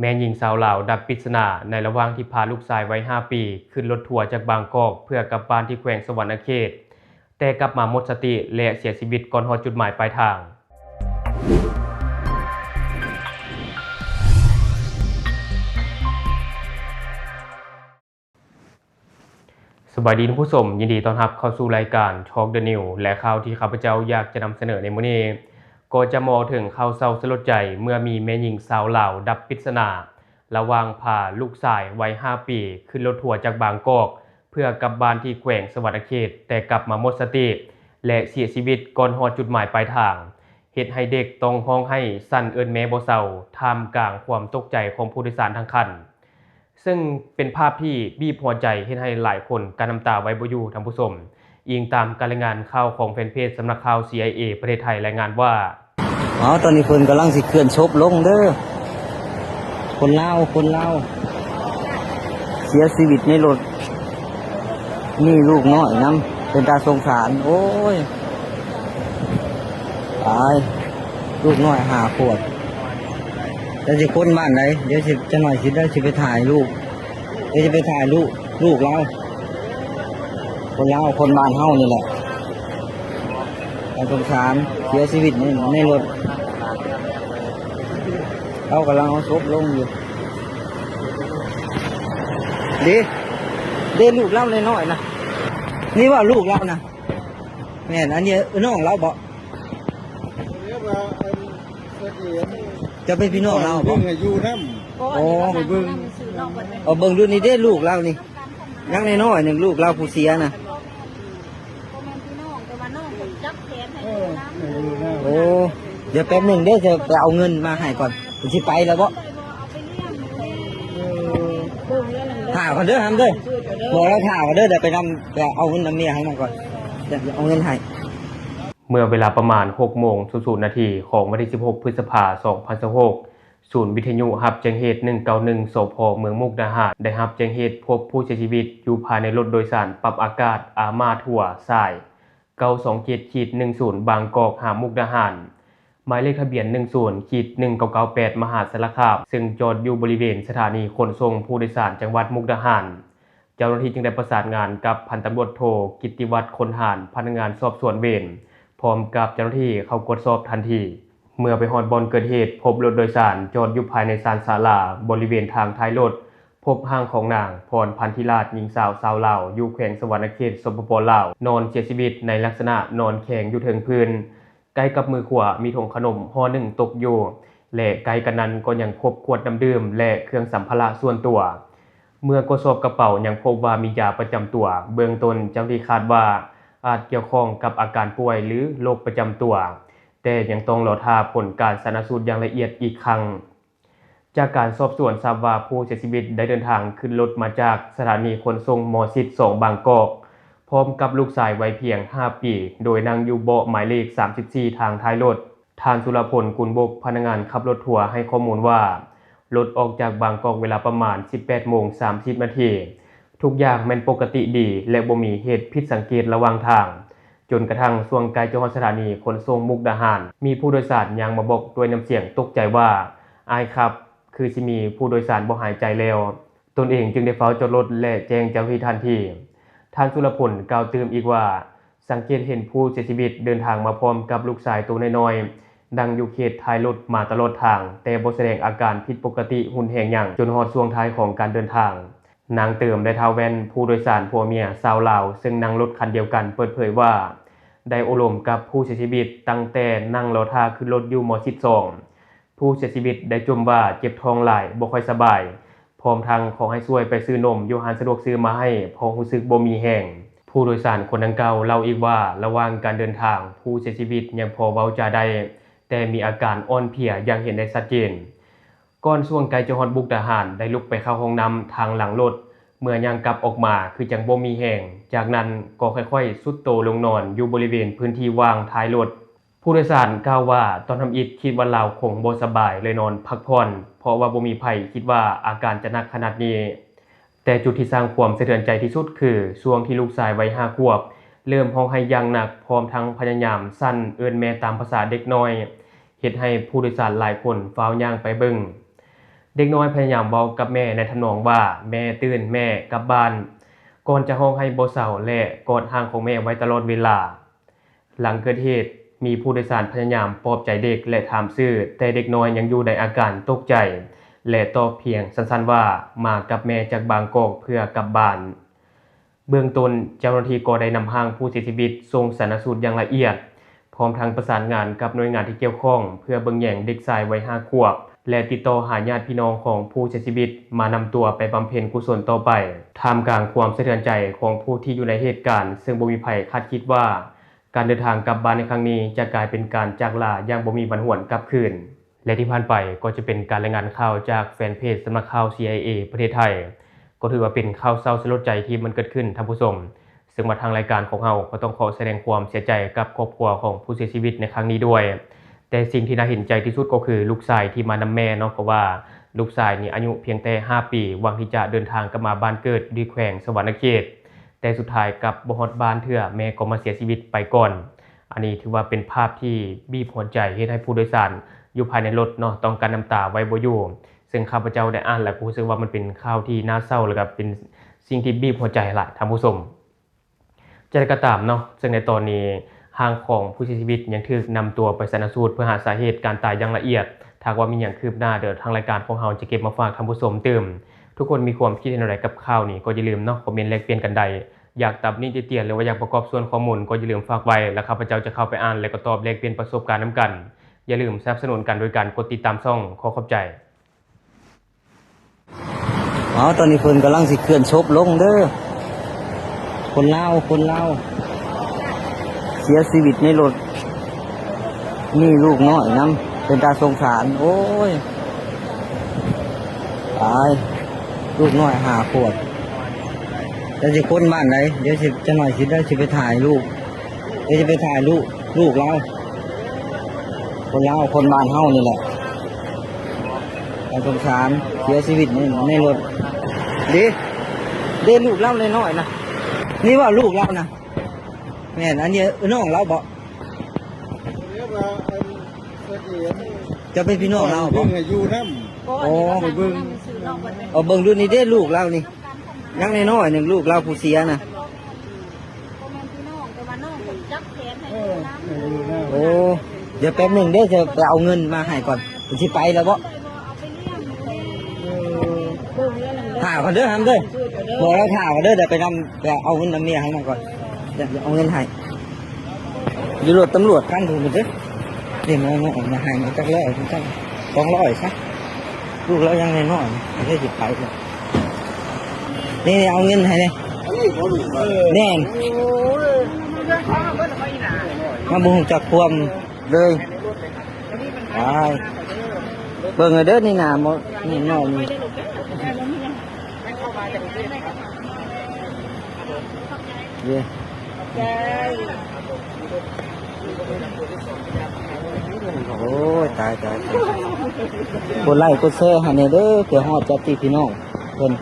ແມ່ຍິງຊາວລາວດັບປິດສະໜາ ໃນລະຫວ່າງທີ່ພາລູກຊາຍໄວຫ້າປີ ຂຶ້ນລົດທົວຈາກບາງກອກ ເພື່ອກັບບ້ານທີ່ແຂວງສະຫວັນນະເຂດ, ແຕ່ກັບມາໝົດສະຕິ ແລະ ເສຍຊີວິດກ່ອນຮອດຈຸດໝາຍປາຍທາງ. ສະບາຍດີທ່ານຜູ້ຊົມ, ຍິນດີຕ້ອນຮັບເຂົ້າສູ່ລາຍການ Talk the News ແລະ ຂ່າວທີ່ຂ້າພະເຈົ້າຢາກຈະນຳສະເໜີໃນມື້ນີ້ ກໍຈະມາເວົ້າເຖິງຂ່າວເສົ້າສະຫຼົດໃຈ ເມື່ອມີແມ່ຍິງຊາວລາວດັບປິດສະໜາ ລະຫວ່າງພາລູກຊາຍໄວຫ້າປີ ຂຶ້ນລົດທົວຈາກບາງກອກ ເພື່ອກັບບ້ານທີ່ແຂວງສະຫວັນນະເຂດ, ແຕ່ກັບມາໝົດສະຕິ ແລະ ເສຍຊີວິດກ່ອນຮອດຈຸດໝາຍປາຍທາງ, ເຮັດໃຫ້ເດັກຕ້ອງຮ້ອງໄຫ້ສັ່ນເອີ້ນແມ່ບໍ່ເຊົາ ທ່າມກາງຄວາມຕົກໃຈຂອງຜູ້ໂດຍສານທັງຄັນ. ເຊິ່ງເປັນພາບທີ່ບີບຫົວໃຈ ເຮັດໃຫ້ຫຼາຍຄົນກັ້ນນ້ຳຕາໄວ້ບໍ່ຢູ່ທ່ານຜູ້ຊົມ, ອີງຕາມການລາຍງານຂ່າວຂອງແຟນເພຈສຳນັກຂ່າວ ຊີໄອເອ ປະເທດໄທລາຍງານວ່າ. ເອົາ ຕອນນີ້ເພິ່ນກຳລັງຊິເຄື່ອນສົບລົງເດີ. ຄົນລາວ ຄົນລາວ ເສຍຊີວິດໃນລົດ. ມີລູກນ້ອຍນຳ ເປັນຕາສົງສານ. ໂອ້ຍ ຕາຍ ລູກນ້ອຍຫ້າຂວບ. ແຕ່ຊິຄົນບ້ານໃດ? ດຽວຊິ ຈັກໜ້ອຍຊິໄດ້ຊິໄປຖ່າຍຮູບ ດຽວຊິໄປຖ່າຍຮູບລູກລາວ. ຄົນລາວ ຄົນບ້ານເຮົານີ້ແຫຼະ. ໜ້າສົງສານ ເສຍຊີວິດໃນ ໃນລົດ. ເຂົາກຳລັງເອົາສົບລົງຢູ່. ເດ້ ເດ້ລູກລາວນ້ອຍໆນະ. ນີ້ວ່າລູກລາວນະ. ແມ່ນ ອັນນີ້ນ້ອງລາວບໍ? ເຈົ້າເປັນພີ່ນ້ອງລາວບໍ? ເບິ່ງໃຫ້ຢູ່ນຳ. ໂອ້ ໄປເບິ່ງ ເອົາເບິ່ງດູນີ້ເດ້ ລູກລາວນີ້ ຍັງນ້ອຍໆໜຶ່ງ ລູກລາວຜູ້ເສຍນະ. ໂອ້ ດຽວແປັບໜຶ່ງເດີ ຈະໄປເອົາເງິນມາໃຫ້ກ່ອນ. ຊິໄປແລ້ວບໍ? ຖ້າກ່ອນເດີ ຫ້າມເດີ ບອກລາວຖ້າກ່ອນເດີ ດຽວໄປນຳ ໄປເອົາເງິນນຳເມຍໃຫ້ມັນກ່ອນ ດຽວເອົາເງິນໃຫ້. ເມື່ອເວລາປະມານຫົກໂມງສູນນາທີຂອງວັນທີສິບຫົກ ພຶດສະພາ ສອງພັນຊາວຫົກ ສູນວິທະຍຸຮັບແຈ້ງເຫດ ໜຶ່ງເກົ້າໜຶ່ງ ສພ ເມືອງມຸກດາຫານ ໄດ້ຮັບແຈ້ງເຫດພົບຜູ້ເສຍຊີວິດຢູ່ພາຍໃນລົດໂດຍສານປັບອາກາດ ອາມາທົວ ສາຍ ເກົ້າສອງເຈັດ ຂີດໜຶ່ງສູນ ບາງກອກຫາມຸກດາຫານ ໝາຍເລກທະບຽນ ໜຶ່ງສູນ ຂີດໜຶ່ງເກົ້າເກົ້າແປດ ມະຫາສາລະຄາມ ເຊິ່ງຈອດຢູ່ບໍລິເວນສະຖານີຂົນສົ່ງຜູ້ໂດຍສານຈັງຫວັດມຸກດາຫານ. ເຈົ້າໜ້າທີ່ຈຶ່ງໄດ້ປະສານງານກັບພັນຕຳຫຼວດໂທ ກິດຕິວັດ ຄົນຫານ ພະນັກງານສອບສວນເວນ ພ້ອມກັບເຈົ້າໜ້າທີ່ເຂົ້າກວດສອບທັນທີ. ເມື່ອໄປຮອດບ່ອນເກີດເຫດ, ພົບລົດໂດຍສານຈອດຢູ່ພາຍໃນຊານສາລາ ບໍລິເວນທາງທ້າຍລົດ, ພົບຮ່າງຂອງນາງ ພອນພັນທິລາດ ຍິງສາວຊາວລາວ ຢູ່ແຂວງສະຫວັນນະເຂດ ສປປ ລາວ ນອນເສຍຊີວິດໃນລັກສະນະນອນແຂງຢູ່ເທິງພື້ນ. ໃກ້ກັບມືຂວາມີຖົງຂະໜົມຫໍ່ໜຶ່ງຕົກຢູ່ ແລະ ໃກ້ກັນນັ້ນກໍຍັງພົບຂວດນ້ຳດື່ມ ແລະ ເຄື່ອງສຳພາລະສ່ວນຕົວ. ເມື່ອກວດສອບກະເປົາຍັງພົບວ່າມີຢາປະຈຳຕົວ. ເບື້ອງຕົ້ນເຈົ້າໜ້າທີ່ຄາດວ່າອາດກ່ຽວຂ້ອງກັບອາການປ່ວຍ ຫຼື ໂລກປະຈຳຕົວ, ແຕ່ຍັງຕ້ອງລໍຖ້າຜົນການຊະນະສູດຢ່າງລະອຽດອີກຄັ້ງ. ຈາກການສອບສວນຊາບວ່າ ຜູ້ເສຍຊີວິດໄດ້ເດີນທາງຂຶ້ນລົດມາຈາກສະຖານີຂົນສົ່ງໝໍຊິດສອງ ບາງກອກ ພ້ອມກັບລູກຊາຍໄວພຽງຫ້າປີ ໂດຍນັ່ງຢູ່ເບາະໝາຍເລກສາມສິບສີ່ ທາງທ້າຍລົດ. ທ່ານ ສຸລະພົນ ກຸນບົກ ພະນັກງານຂັບລົດທົວ ໃຫ້ຂໍ້ມູນວ່າ ລົດອອກຈາກບາງກອກເວລາປະມານສິບແປດໂມງສາມສິບນາທີ. ທຸກຢ່າງແມ່ນປົກກະຕິດີ ແລະ ບໍ່ມີເຫດຜິດສັງເກດລະຫວ່າງທາງ. ຈົນກະທັ້ງຊ່ວງໃກ້ຈະຮອດສະຖານີຂົນສົ່ງມຸກດາຫານ, ມີຜູ້ໂດຍສານຍ່າງມາບອກດ້ວຍນ້ຳສຽງຕົກໃຈວ່າ ອ້າຍຂັບ, ຄືຊິມີຜູ້ໂດຍສານບໍ່ຫາຍໃຈແລ້ວ. ຕົນເອງຈຶ່ງໄດ້ຟ້າວຈອດລົດ ແລະ ແຈ້ງເຈົ້າໜ້າທີ່ທັນທີ. ທ່ານ ສຸລະພົນ ກ່າວຕື່ມອີກວ່າ ສັງເກດເຫັນຜູ້ເສຍຊີວິດເດີນທາງມາພ້ອມກັບລູກຊາຍໂຕນ້ອຍໆ ນັ່ງຢູ່ເຂດທ້າຍລົດມາຕະຫຼອດທາງ, ແຕ່ບໍ່ສະແດງອາການຜິດປົກກະຕິຮຸນແຮງຫຍັງ ຈົນຮອດຊ່ວງທ້າຍຂອງການເດີນທາງ. ນາງເຕີມ ແລະ ທ້າວແວ່ນ ຜູ້ໂດຍສານຜົວເມຍຊາວລາວ ເຊິ່ງນັ່ງລົດຄັນດຽວກັນ ເປີດເຜີຍວ່າ ໄດ້ໂອ້ລົມກັບຜູ້ເສຍຊີວິດຕັ້ງແຕ່ນັ່ງລໍຖ້າຂຶ້ນລົດຢູ່ໝໍຊິດສອງ. ຜູ້ເສຍຊີວິດໄດ້ຈົ່ມວ່າເຈັບທ້ອງຫຼາຍ, ບໍ່ຄ່ອຍສະບາຍ, ພ້ອມທັງຂໍໃຫ້ຊ່ວຍໄປຊື້ນົມຢູ່ຮ້ານສະດວກຊື້ມາໃຫ້, ເພາະຮູ້ສຶກບໍ່ມີແຮງ. ຜູ້ໂດຍສານຄົນດັ່ງກ່າວເລົ່າອີກວ່າ ລະຫວ່າງການເດີນທາງ, ຜູ້ເສຍຊີວິດຍັງພໍເວົ້າຈາໄດ້, ແຕ່ມີອາການອ່ອນເພຍຢ່າງເຫັນໄດ້ຊັດເຈນ. ກ່ອນຊ່ວງໃກ້ຈະຮອດມຸກດາຫານ ໄດ້ລຸກໄປເຂົ້າຫ້ອງນ້ຳທາງຫຼັງລົດ, ເມື່ອຍ່າງກັບອອກມາຄືຈັ່ງບໍ່ມີແຮງ, ຈາກນັ້ນກໍຄ່ອຍໆຊຸດໂຕລົງນອນຢູ່ບໍລິເວນພື້ນທີ່ວ່າງທ້າຍລົດ. ຜູ້ໂດຍສານກ່າວວ່າ ຕອນທຳອິດຄິດວ່າລາວຄົງບໍ່ສະບາຍ ເລີຍນອນພັກຜ່ອນ, ເພາະວ່າບໍ່ມີໃຜຄິດວ່າອາການຈະໜັກຂະໜາດນີ້. ແຕ່ຈຸດທີ່ສ້າງຄວາມສະເທືອນໃຈທີ່ສຸດຄື ຊ່ວງທີ່ລູກຊາຍໄວຫ້າຂວບເລີ່ມຮ້ອງໄຫ້ຢ່າງໜັກ, ພ້ອມທັງພະຍາຍາມສັ່ນເອີ້ນແມ່ຕາມພາສາເດັກນ້ອຍ, ເຮັດໃຫ້ຜູ້ໂດຍສານຫຼາຍຄົນຟ້າວຍ່າງໄປເບິ່ງ. ເດັກນ້ອຍພະຍາຍາມເວົ້າກັບແມ່ໃນທຳນອງວ່າ ແມ່ຕື່ນ, ແມ່ກັບບ້ານ, ກ່ອນຈະຮ້ອງໄຫ້ບໍ່ເຊົາ ແລະ ກອດຮ່າງຂອງແມ່ໄວ້ຕະຫຼອດເວລາ. ຫຼັງເກີດເຫດ, ມີຜູ້ໂດຍສານພະຍາຍາມປອບໃຈເດັກ ແລະ ຖາມຊື່, ແຕ່ເດັກນ້ອຍຍັງຢູ່ໃນອາການຕົກໃຈ ແລະ ຕອບພຽງສັ້ນໆວ່າ ມາກັບແມ່ຈາກບາງກອກເພື່ອກັບບ້ານ. ເບື້ອງຕົ້ນ, ເຈົ້າໜ້າທີ່ກໍໄດ້ນຳຮ່າງຜູ້ເສຍຊີວິດສົ່ງຊັນນະສູດຢ່າງລະອຽດ, ພ້ອມທັງປະສານງານກັບໜ່ວຍງານທີ່ກ່ຽວຂ້ອງ ເພື່ອເບິ່ງແຍງເດັກຊາຍໄວຫ້າຂວບ ແລະ ຕິດຕໍ່ຫາຍາດພີ່ນ້ອງຂອງຜູ້ເສຍຊີວິດມານຳຕົວໄປບຳເພັນກຸສົນຕໍ່ໄປ, ທ່າມກາງຄວາມສະເທືອນໃຈຂອງຜູ້ທີ່ຢູ່ໃນເຫດການ, ເຊິ່ງບໍ່ມີໃຜຄາດຄິດວ່າ ການເດີນທາງກັບບ້ານໃນຄັ້ງນີ້ຈະກາຍເປັນການຈາກລາຢ່າງບໍ່ມີວັນຫວນກັບຄືນ. ແລະ ທີ່ຜ່ານໄປກໍຈະເປັນການລາຍງານຂ່າວຈາກແຟນເພຈສຳນັກຂ່າວ ຊີໄອເອ ປະເທດໄທ, ກໍຖືວ່າເປັນຂ່າວເສົ້າສະຫຼົດໃຈທີ່ມັນເກີດຂຶ້ນ, ທ່ານຜູ້ຊົມ. ເຊິ່ງວ່າທາງລາຍການຂອງເຮົາກໍຕ້ອງຂໍສະແດງຄວາມເສຍໃຈກັບຄອບຄົວຂອງຜູ້ເສຍຊີວິດໃນຄັ້ງນີ້ດ້ວຍ. ແຕ່ສິ່ງທີ່ໜ້າເຫັນໃຈທີ່ສຸດກໍຄືລູກຊາຍທີ່ມານຳແມ່ເນາະ, ເພາະວ່າລູກຊາຍນີ້ອາຍຸພຽງແຕ່ຫ້າປີ, ຫວັງທີ່ຈະເດີນທາງກັບມາບ້ານເກີດຢູ່ແຂວງສະຫວັນນະເຂດ, ແຕ່ສຸດທ້າຍກັບບໍ່ຮອດບ້ານເທື່ອ, ແມ່ກໍມາເສຍຊີວິດໄປກ່ອນ. ອັນນີ້ຖືວ່າເປັນພາບທີ່ບີບຫົວໃຈ, ເຮັດໃຫ້ຜູ້ໂດຍສານຢູ່ພາຍໃນລົດເນາະ ຕ້ອງກັ້ນນ້ຳຕາໄວ້ບໍ່ຢູ່. ເຊິ່ງຂ້າພະເຈົ້າໄດ້ອ່ານແລ້ວກໍຮູ້ສຶກວ່າມັນເປັນຂ່າວທີ່ໜ້າເສົ້າ ແລ້ວກໍເປັນສິ່ງທີ່ບີບຫົວໃຈຫຼາຍ, ທ່ານຜູ້ຊົມ. ຢ່າງໃດກໍຕາມເນາະ, ເຊິ່ງໃນຕອນນີ້ ຮ່າງຂອງຜູ້ເສຍຊີວິດຍັງຖືກນຳຕົວໄປຊັນນະສູດເພື່ອຫາສາເຫດການຕາຍຢ່າງລະອຽດ. ຖ້າຫາກວ່າມີຫຍັງຄືບໜ້າ, ດຽວທາງລາຍການຂອງເຮົາຈະເກັບມາຝາກທ່ານຜູ້ຊົມຕື່ມ. ທຸກຄົນມີຄວາມຄິດເຫັນແນວໃດກັບຂ່າວນີ້ ກໍຢ່າລືມເນາະ ຄອມເມັນແລກປ່ຽນກັນໄດ້. ຢາກຕຳໜິຕິຕຽນ ຫຼືວ່າຢາກປະກອບສ່ວນຂໍ້ມູນ ກໍຢ່າລືມຝາກໄວ້ ແລະ ຂ້າພະເຈົ້າຈະເຂົ້າໄປອ່ານ ແລະ ກໍຕອບແລກປ່ຽນປະສົບການນຳກັນ. ຢ່າລືມສະໜັບສະໜູນກັນໂດຍການກົດຕິດຕາມຊ່ອງ. ຂໍຂອບໃຈ. ເອົາ ຕອນນີ້ເພິ່ນກຳລັງຊິເຄື່ອນສົບລົງເດີ. ຄົນລາວ, ຄົນລາວ ເສຍຊີວິດໃນລົດ. ມີລູກນ້ອຍນຳ, ເປັນຕາສົງສານ. ໂອ້ຍ ຕາຍ, ລູກນ້ອຍຫ້າຂວບ. ແລ້ວຊິຄົນບ້ານໃດ? ດຽວຊິ ຈັກໜ້ອຍຊິໄດ້ຊິໄປຖ່າຍຮູບ, ດຽວຊິໄປຖ່າຍຮູບລູກລາວ. ຄົນລາວ, ຄົນບ້ານເຮົານີ້ແຫຼະ. ໜ້າສົງສານ, ເສຍຊີວິດໃນ, ໃນລົດ. ເດ້, ເດ້ລູກລາວນ້ອຍໆນະ. ນີ້ວ່າລູກລາວນະ. ແມ່ນ, ອັນນີ້ນ້ອງລາວບໍ? ເຈົ້າເປັນພີ່ນ້ອງລາວບໍ? ເບິ່ງໃຫ້ຢູ່ນຳ. ໂອ້ ເບິ່ງ. ເອົາເບິ່ງດູນີ້ເດ້ ລູກລາວນີ້. ຍັງນ້ອຍໆໜຶ່ງ ລູກລາວຜູ້ເສຍນະ. ບໍ່ແມ່ນພີ່ນ້ອງ ແຕ່ວ່ານ້ອງເພິ່ນຈັບແຂນໃຫ້ຢູ່ນຳ. ໂອ້ ດຽວແປັບໜຶ່ງເດີ ຈະໄປເອົາເງິນມາໃຫ້ກ່ອນ. ເພິ່ນຊິໄປແລ້ວບໍ? ຖ້າກ່ອນເດີ ຫ້າມເດີ. ບອກລາວຖ້າກ່ອນເດີ ດຽວໄປນຳ ໄປເອົາເງິນນຳເມຍເຮົາມາກ່ອນ. ດຽວເອົາເງິນໃຫ້. ຢູ່ລົດຕຳຫຼວດຄັນພຸ້ນເດີ. ເດ້ ມາ ມາ ມາໃຫ້ມາຈັກຮ້ອຍ ຈັກສອງຮ້ອຍຊະ. ລູກລາວຍັງນ້ອຍໆ ເດ້ ຊິໄປແລ້ວ. ນີ້ ນີ້ ເອົາເງິນໃຫ້ແດ່. ອັນນີ້ບໍ່ຮູ້. ແມ່ນ. ໂອ້ຍ ມາບໍ່ຮູ້ຈັກຄວາມເລີຍ. ໄປ ເບິ່ງເດີນີ້ນະ ນີ້ນ້ອງນີ້. ເຢ້. ໂອ້ຍ ຕາຍ ຕາຍ ຕາຍ. ກົດໄລກົດແຊໃຫ້ແດ່ເດີ ເພື່ອຮອດຍາດຕິພີ່ນ້ອງເພິ່ນ.